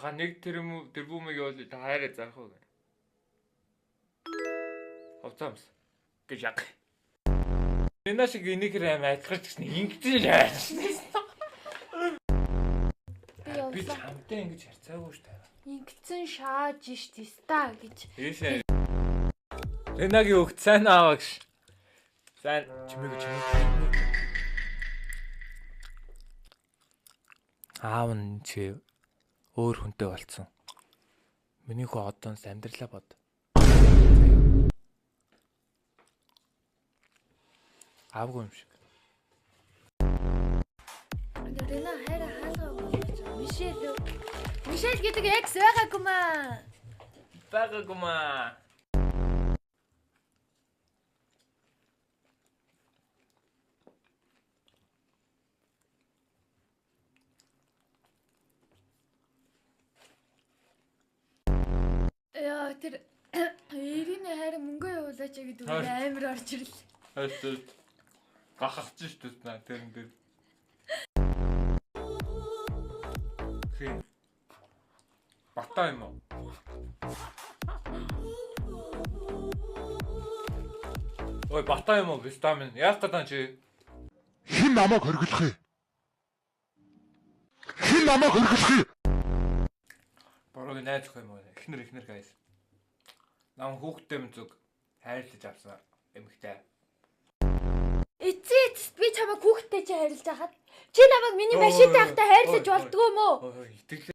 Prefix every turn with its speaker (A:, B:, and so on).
A: Аха нэг тэрбумыг явуул та хайраа зарах уу гэх. Ховцоомс гэж яг. Энэ шиг энийхэр аим адилхан ч гэсэн ингэж яаж.
B: Би
A: Би
B: явлаа.
A: чамтай ингэж харьцаагүй шүү дээ.
B: Ингэсэн шааж ш теста гэж.
A: Ийшээ. Ренагийн өгт сайн ааваа гэж. Сайн чимээг чимээг. Аав нь чи өөр хүнтэй болцсон. Миний хүү одоос амьдралаа бод. Аавгүй юм шиг.
B: Рена хайраа хаалгаа болгож байгаа. Мишель үү? Мишель гэдэг экс байгаагүй маа.
A: Байгаагүй маа.
B: Яа тэр Иринэ хайр мөнгө явуулаач гэдэг үг амар орж ирлээ.
A: Хайр. Гахахч шүү дээ наа тэрэн дээр. Хин. Бата юм уу? Ой, бата юм уу? Витамин. Яах гэдэг чи?
C: Хэн намайг хоригдох юм? Хэн намайг хоригдох юм?
A: Борог найз өх юм уу? Эхнэр эхнэр guys. Нам хүүхдтэй юм зүг хайрлаж авсан эмэгтэй.
B: Эцээ эцэст би чамайг хүүхдтэй чи хайрлаж хахад чи намайг миний машинтай байхдаа хайрлаж болдгоо юм уу?
A: Ой, итгэлээ.